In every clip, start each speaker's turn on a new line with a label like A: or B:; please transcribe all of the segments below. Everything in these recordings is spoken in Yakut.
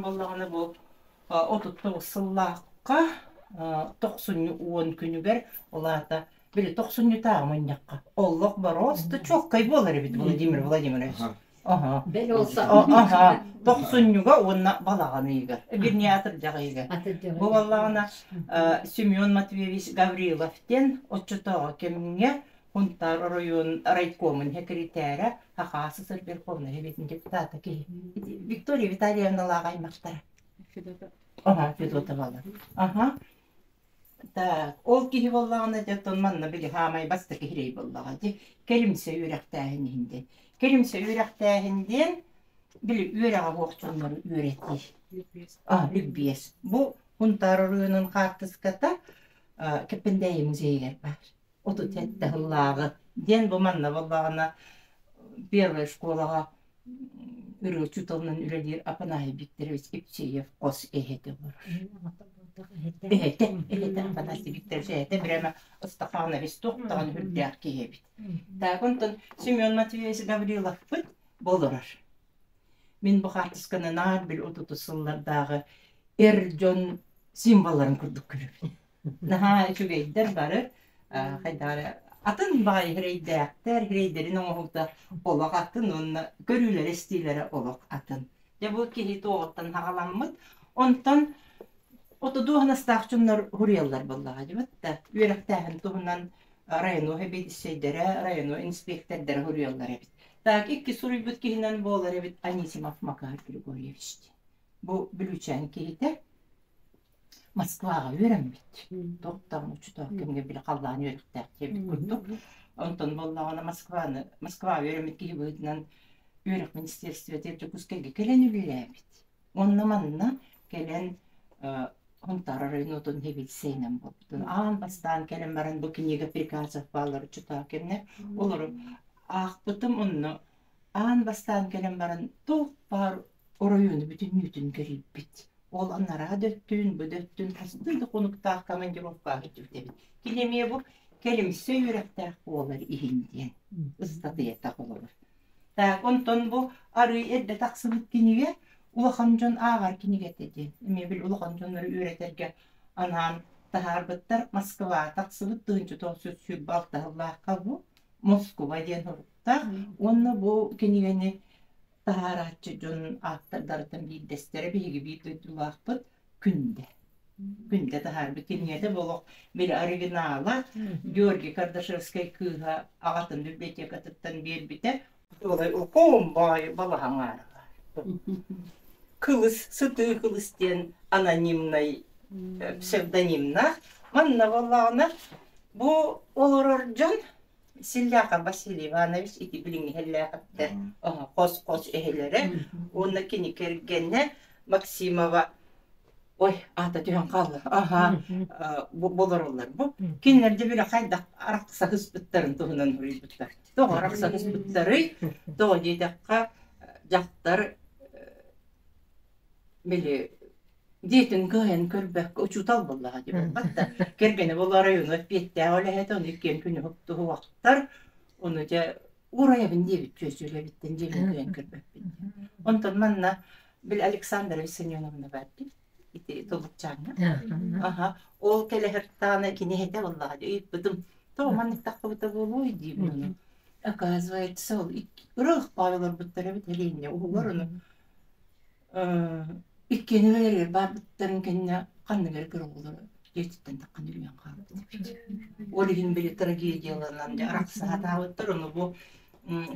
A: баран буоллаҕына бу 39 сыллаахха тохсунньу 10 күнүгэр ол аата били тохсунньутааҕы мунньахха олох бороосто чуоккай буолар эбит Владимир Владимирович. Аха.
B: Бэл ол
A: Аха. Тохсунньуга уонна балаҕан ыйыгар. Вернее, атырдьах ыйыгар. Бу буоллаҕына Семен Матвеевич Гаврилов диэн оччотооҕу кэмҥэ Хунтаар оройуон райкомун секретаря Хахаас СССР Верховнай Советын депутата киһи. Виктория Витальевналаах аймахтара. Аха, Федотовалар. Аха. Так, ол киһи буоллаҕына дьэ оттон манна били хаамай бастакы сирэй буоллаҕа дии. Кэлимсэ үөрэхтээһин иһин диэн. Кэлимсэ үөрэхтээһин диэн били үөрэҕэ суох дьоннору үөрэтии. А, ликбез. Бу Хунтаар оройуонун хаартыската Кэппэндээйи музейыгар баар. 37 сыллааҕы диэн бу манна буоллаҕына первая школаҕа ырыа учууталынан үлэлиир Апанасий Викторович Ипсеев хос эһэтэ олорор. Эһэтэ, эһэтэ Афанасий Викторович эһэтэ прямо Ыстаханович туох даҕаны үрдээх киһи эбит. Так, онтон Семен Матвеевич Гавриловпыт болорор. Мин бу хаартысканы наар бил отутус сыллардааҕы эр дьон символларын курдук көрөбүн. Наһаа үчүгэйдэр бары хайдах эрэ атын баҕайы сирэйдээхтэр, сирэйдэрин оҥоһуута олох атын уонна көрүүлэрэ-истиилэрэ олох атын. Дьэ бу киһи туоҕуттан саҕаламмыт. Онтон ото дуоһунастаах дьоннор суруйаллар буоллаҕа дьыбыт да үөрэхтээһин туһунан районо сэбиэдиссэйдэрэ, районо инспиэктэрдэрэ суруйаллар эбит. Так икки суруйбут киһинэн буолар эбит Анисимов Макар Григорьевич диэн. Бу Бүлүүчээн киһитэ Москваҕа үөрэммит. Туох даҕаны учуутал кэмҥэ били халлаан үөрэхтээх диэбит курдук. Онтон буоллаҕына Москваны Москваҕа үөрэммит киһи быһыытынан үөрэх министиэристибэтигэр Дьокуускайга кэлэн үлэлээбит. Уонна манна кэлэн Хонтаар оройуонун сэбиэдиссэйинэн буолбутун. Аан бастаан кэлэн баран бу книга приказов бааллар учуутал кэмҥэ олору аахпытым онно аан бастаан кэлэн баран туох баар оройуону бүтүннүүтүн кэрийбит. Ол анараа да өттүн, бу да өттүн хастыы да хонуктаах командировкаҕа сылдьыбыт эбит. Кини эмиэ бу кэлимсэ үөрэхтээх буолар иһин диэн ыстатыйата холобур. Так, онтон бу арыый эрдэ тахсыбыт кинигэ улахан дьон ааҕар кинигэтэ диэн. Эмиэ били улахан дьоннору үөрэтэргэ анаан таһаарбыттар. Москва тахсыбыт 1926 сыллаахха бу Москуба диэн суруктаах уонна бу кинигэни таһаарааччы дьон ааптардарыттан биирдэстэрэ биһиги биир дойдулаахпыт Күндэ. Күндэ таһаарбыт кинигэтэ бу олох били оригинала Георгий Кардашевскай кыыһа аҕатын библиотекатыттан биэрбитэ. Олай укуум баай балаһаҥаар. Кылыс, сытыы кылыс диэн анонимнай псевдонимнаах. Манна буоллаҕына бу олорор дьон Селляков Василий Иванович ити билиҥҥи Һэллээхэптэр хос-хос эһэлэрэ уонна кини кэргэнэ Максимова ой аата түһэн хаалла аха болороллор бу кинилэр дьэ били хайдах арахсаһыспыттарын туһунан суруйбуттар тоҕо арахсаһыспыттарый тоҕо диэтэххэ дьахтар били дьиэтин кыайан көрбөккө учуутал буоллаҕа дии буолбат да кэргэнэ буолла оройуоҥҥа эппиэттээх үлэһитэ ону иккиэн күнү туһуохтар ону дьэ уурайабын диэбит чүөчүлэбиттэн дьиэбин кыайан көрбөппүн диэн онтон манна били Александра Виссарионовна баар дии ити Туллукчааҥҥа аха ол кэлэһэртаана кини эһэтэ буоллаҕа дии ыйыппытым тоҕо маннык таххыбыта буолуой диибин ону оказывается ол ыраах баай олорбуттар эбит Леня уһугар ону Иккиэн үлэлэригэр барбыттарын кэннэ ханнык эрэ кыра оҕолоро дьиэтиттэн таххан үлүйэн хаалбыт эбит. Ол иһин били трагедияланан дьэ арахсаатаабыттар, ону бу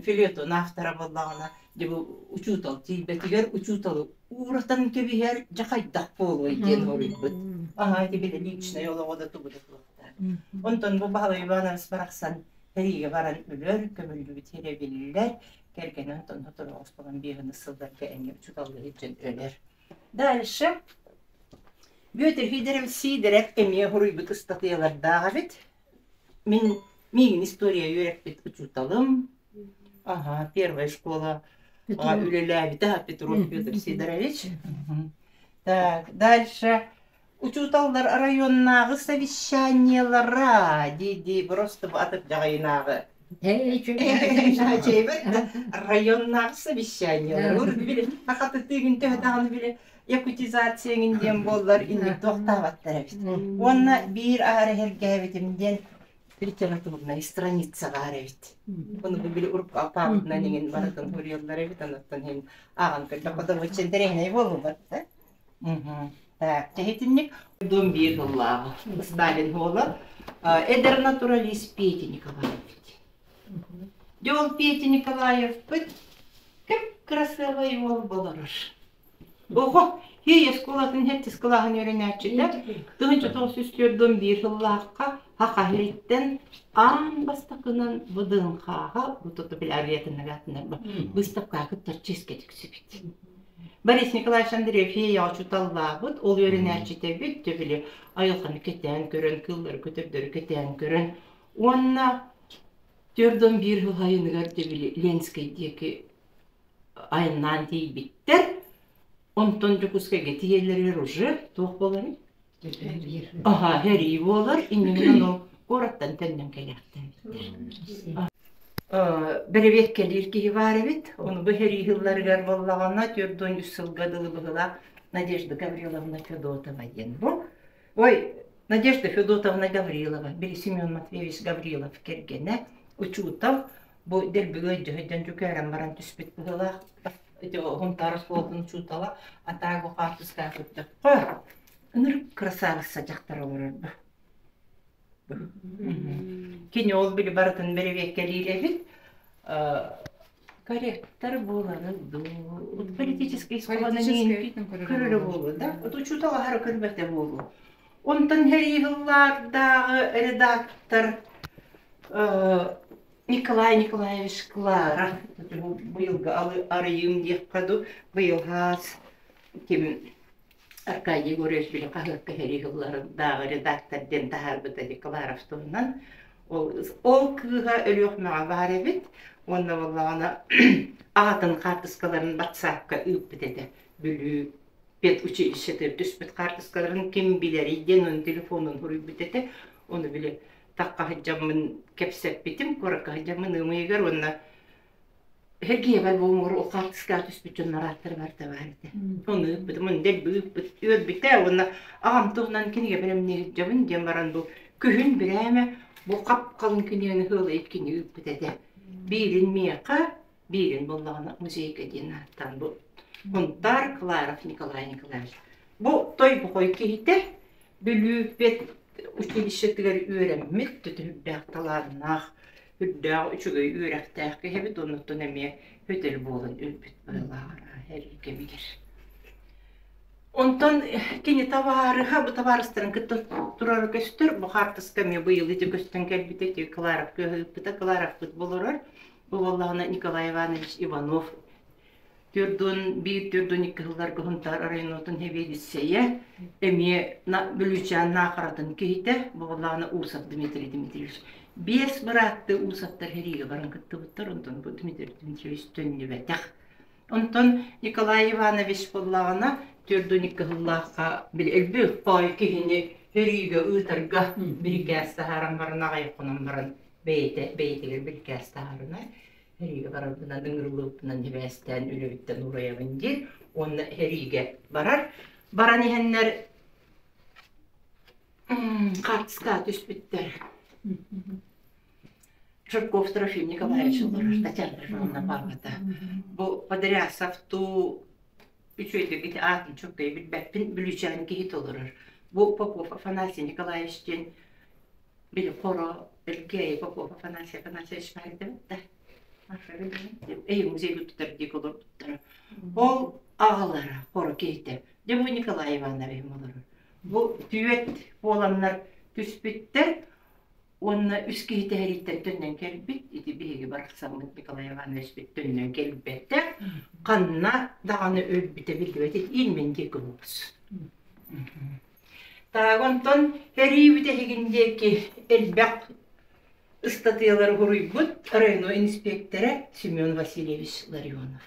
A: фельетон автора буоллаҕына дьэ бу учуутал тиийбэтигэр учууталы ууратан кэбиһэр дьэ хайдах буолуой диэн хоруйбут. Аһаа ити били личнэй олоҕо да тугу да туохтаах. Онтон бу Баһылай Иванович барахсан сэриигэ баран өлөр, көмүллүбүт сирэ биллэр, Кэргэнэ онтон сотору оҕустаҕын биэһин сылларга эмиэ учууталлыы сылдьан өлөр. Дальше Бүөтүр Сидорович Сидоров эмиэ суруйбут ыстатыйалардаах эбит. Мин миигин история үөрэппит учууталым. Ага, первая школа үлэлээбитэ Петров Петр Сидорович. Так, дальше учууталлар районнааҕы совещаниелара дии-дии просто бу атырдьах ыйынааҕы районнааҕы совещаниелар били хахатытыыгын төһө даҕаны били. якутизация эҥин диэн буоллар инник туохтаабаттар эбит. Уонна биир аһара эһэргээбитим диэн литературнай страница баар эбит. Ону бу били урукку алпаабытынан иҥин барытын суруйаллар эбит, онуттан иһин ааҕан көрдөххө да интэриэһинэй буоллулар да. Так, итинник дом биир сыллааҕы Сталин уола эдэр натуралист Петя Николаевич. Дьэ ол Петя Николаевпыт кып-кырасыабай уол болорор. Оҕо Хей оскуолатын сэттис кылааһын үөрэнээччитэ 1941 сыллаахха Саха сириттэн аан бастакынан ВДНХ-ҕа быыстапкаҕа кыттар чиэскэ тиксибит. Борис Николаевич Андреев Хейяҕа учууталлаабыт, ол үөрэнээччитэбит, дьэ били айылҕаны кэтээн көрөн, кыыллары көтөрдөрү кэтээн көрөн уонна 41 сыл сайыныгар дьэ били Ленскэй диэки айаннаан тиийбиттэр. Онтон Дьокуускайга тиийэллэригэр уже туох буоларый? Аха, сэрии буолар, иннинэн ол куораттан төннөн кэлээхтээбиттэр. Бэрэбиэркэлиир киһи баар эбит. Ону бу сэрии сылларыгар буоллаҕына, 43 сылга дылы быһыылаах Надежда Гавриловна Федотова диэн бу. Ой, Надежда Федотовна Гаврилова, били Семен Матвеевич Гаврилов кэргэнэ, учуутал, Бу дэлби ыалдьыһыйдан дьүкээрэн баран түспүт быһыылаах. Ити Хунтаар оскуолатын учуутала Атааго хаартыскаҕа көрдөххө, ынырык кырасаабысса дьахтар олорор бу. Кини ол били барытын бэрэбиэркэлиир эбит. Корректор буоларын дуу, политический көрөрө буолуо да. Вот учуутал аһара көрбөтө буолуо. Онтон сэрии сыллаардааҕы редактор Николай Николаевич Клара быйылгы арыйыым диэххэ дуу, быйыл хаас ким Аркадий Егорович били хаһыакка сэрии сылларындааҕы редактор диэн таһаарбыта Кларов туһунан. Ол, ол кыыһа Өлүөхүмэҕэ баар эбит уонна буоллаҕына аҕатын хаартыскаларын батсаапка ыыппыт этэ. Бүлүү педучилищетыгар түспүт хаартыскаларын ким билэрий диэн ону телефонун суруйбут этэ. Ону били тахха сылдьаммын кэпсэппитим, куоракка сылдьаммын ыамыйыгар уонна Сергеевай буомугар ол хаартыскаҕа түспүт дьоннор ааттара барыта баар этэ. Ону ыыппытым, ону дэлби ыыппыт, үөрбүтэ уонна аҕам туһунан кинигэ бэлэмнии сылдьабын диэн баран бу күһүн бирээмэ бу хап-халыҥ кинигэни сыалайып кини ыыппыт этэ. Биирин миэхэ, биирин буоллаҕына музейга диэн ааттаан бу Хунтаар Кларов Николай Николаевич. Бу Тойбохой киһитэ Бүлүү педучилищетыгар үөрэммит, төтөһүрдээх талааннаах, үрдээх үчүгэй үөрэхтээх киһибит, оннуттан эмиэ хөтөл буолан өлбүт быһыылааҕа эрии кэмигэр. Онтон кини табаарыһа бу табаарыстарын кытта турара көстөр, бу хаартыска эмиэ быйыл ити көстөн кэлбитэ, ити Кларов кыаһыыппыта, Кларовпыт болорор. Бу буоллаҕына Николай Иванович Иванов 41 42 сылларга Сунтаар районотун сэбиэдиссэйэ, эмиэ Бүлүүчээн Наахаратын киһитэ, бу буоллаҕына Усов Дмитрий Дмитриевич. Биэс бырааттыы Усовтар сэриигэ баран кыттыбыттар, онтон бу Дмитрий Дмитриевич төннүбэтэх. Онтон Николай Иванович буоллаҕына 42 сыллаахха били элбэх хоой киһини сэриигэ ыытарга бирикээс таһааран баран аҕыйах хонон баран бэйэтэ бэйэтигэр бирикээс таһаарына Сэриигэ барарбынан ыҥырыллыбыппынан сибээстээн үлэбиттэн уурайабын диир уонна сэриигэ барар. Баран иһэннэр хаартыскаҕа түспүттэр. Жирков Трофим Николаевич олорор Татьяна Ивановна паапата. Бу Подрясов туу үчүгэйдик ити аатын чуолкай билбэппин Бүлүүчээн киһи толорор. Бу Попов Афанасий Николаевич диэн Били хоро Элгээйи Попов Афанасий Афанасьевич баайдыбыт да Эй музейга тутар диэки олорбуттара. Ол аҕалара хоро киһитэ. Дьэ бу Николай Иванович олорор. Бу түөт буоланнар түспүттэр уонна үс киһи тэһэрииттэн төннөн кэлбит. Ити биһиги барахсаммыт Николай Ивановичпыт төннөн кэлбэтэ. Ханна даҕаны өлбүтэ биллибэт. Ильмень диэки олус. Так, онтон сэрии бүтэһигин диэки элбэх ыстатыйалары суруйбут районо инспектора Семен Васильевич Ларионов.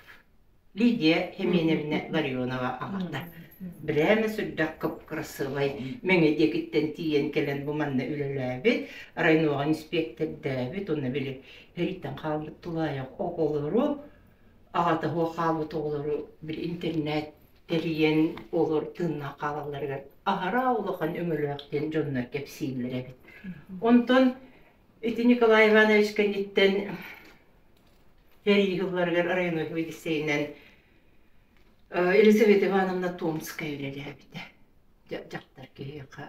A: Лидия Семеновна Ларионова аҕата. Бирээмэ сүрдээх кып-кырасыабай Мэҥэ диэкиттэн тиийэн кэлэн бу манна үлэлээбит, районоҕа инспектордээбит уонна били сэрииттэн хаалбыт тулаайах оҕолору, аҕата суох хаалбыт оҕолору били интернет. тэрийэн олор тыыннаах хаалалларыгар аһара улахан өҥөлөөх диэн дьоннор кэпсииллэр эбит. Онтон ити Николай Иванович кэнниттэн сэрии сылларыгар районной лицейинэн Елизавета Ивановна Томская үлэлээбитэ. Дьахтар киһиэхэ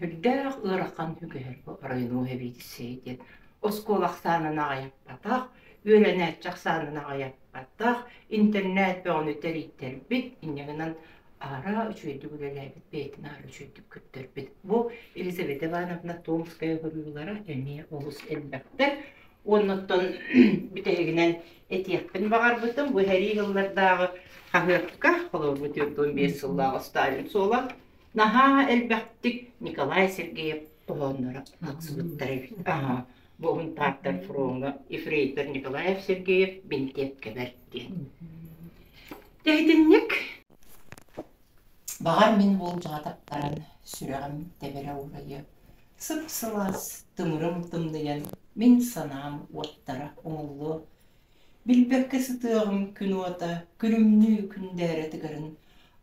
A: Үрдээх ыарахан үгэһэр бу районо сэбиэдиссэйэ диэн оскуола ахсаанын аҕыйаппатах, үөрэнээччи ахсаанын аҕыйаппатах, интернет бөҕөнү тэрийтэрбит, инньэ гынан аара үчүгэйдик үлэлээбит, бэйэтин аара үчүгэйдик көрдөрбүт. Бу Елизавета Ивановна Томская ыһыылара эмиэ олус элбэхтэр. Уонна оттон бүтэһигинэн этиэхпин баҕарбытым, бу сэрии сыллардааҕы хаһыакка, холобур, 45 сыллааҕы Сталин суола Наһаа элбэхтик Николай Сергеев хоһоонноро тахсыбыттар эбит. Аһа, бу Һунтаартар фроҥҥа ефрейтор Николаев Сергеев бинтиэпкэбэр диэн. Тэһитинник Баҕар мин уолдьаҕа таптаран, сүрэҕим тэбэрэ уурайа, сып-сылаас тымырым тымныйан, мин санаам уоттара умуллуо. Билбэккэ сытыаҕым күн уота, күлүмнүү күндээрэ тыгарын,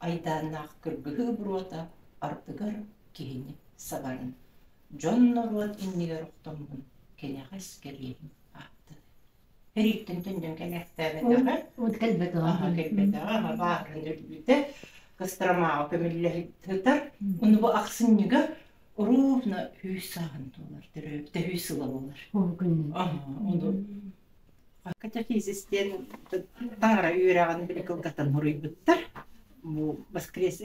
A: айдааннаах кыргыһыы буруота ардыгар киһини сабарын, дьон-норуот иннигэр охтоммун кэнэҕэс кэриэһин ааттанар. Эрииттэн төннөн кэлээхтээбэтэҕэ,
B: кэлбэтэҕэ,
A: кэлбэтэҕэ, баарын өлбүтэ, Костромаҕа көмүллэ сытар. Ону бу ахсынньыга ровно 100 сааһын туолар, төрөөбүтэ 100 сыла буолар. Ону Катехизис диэн таҥара үөрэҕин били кылгатан суруйбуттар. Бу воскрес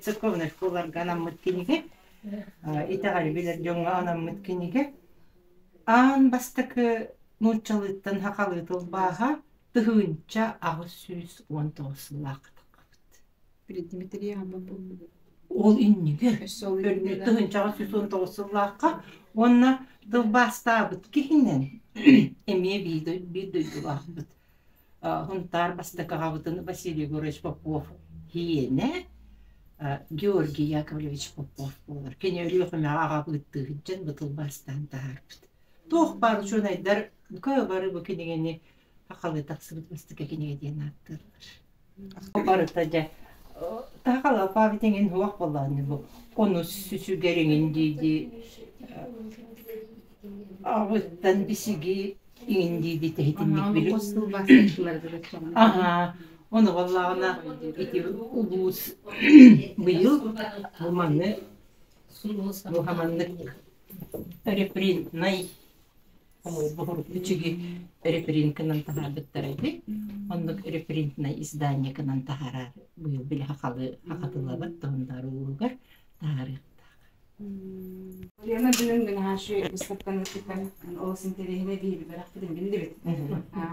A: церковнай школаларга анаммыт кинигэ, итэҕэли билэр дьоҥҥо анаммыт кинигэ. Аан бастакы нууччалыыттан сахалыы тылбааһа 1819 сыллаахха таххабыт.
C: Дмитрий Амма буолбут.
A: Ол иннигэр 1819 сыллаахха уонна тылбаастаабыт киһинэн эмиэ биир дойдулаахпыт Һунтаар бастакы аҕабытын Василий Егорович Попов һиэнэ Георгий Яковлевич Попов буолар. Кини Өлүөхүмэҕэ аҕабыыттыы сылдьан бу тылбаастаан таһаарбыт. Туох баар учуонайдар бары бу кинигэни сахалыы тахсыбыт бастакы кинигэ диэн ааттыыллар. Барыта дьэ таһалапаабыт иҥин суох буоллаҕына бу ону сүсүгэр иҥин дии-дии аҕыттан бисиги иҥин дии-дии тэһитинник билим. Аһаа, ону буоллаҕына ити улуус быйыл бу маны бу хаманнык репринтнай Үчүгэй репринканан таһаарбыттара үһү. Оннук репринтнай издание гынан таһаарар быйыл били хахалы хахатылабат туһуннар ууругар таһаарыахтаах.
C: Лена бүгүн наһаа выставканы олус интэриэһинэй биһиги бэлэхпитин биллибит.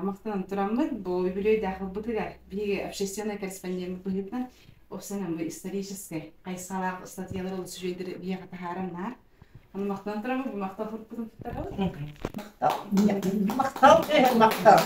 C: Махтанан тураммыт бу үбүлүөйдээх ылбытыгар биһиги общественный корреспондент быһыытынан опсанан бу историческай хайысхалаах статьялары олус үчүгэйдик биһиэхэ таһааран наар Аны махтанан турабыт, бу махтал сурукпутун туттарабыт.
A: Махтал. Махтал. Махтал.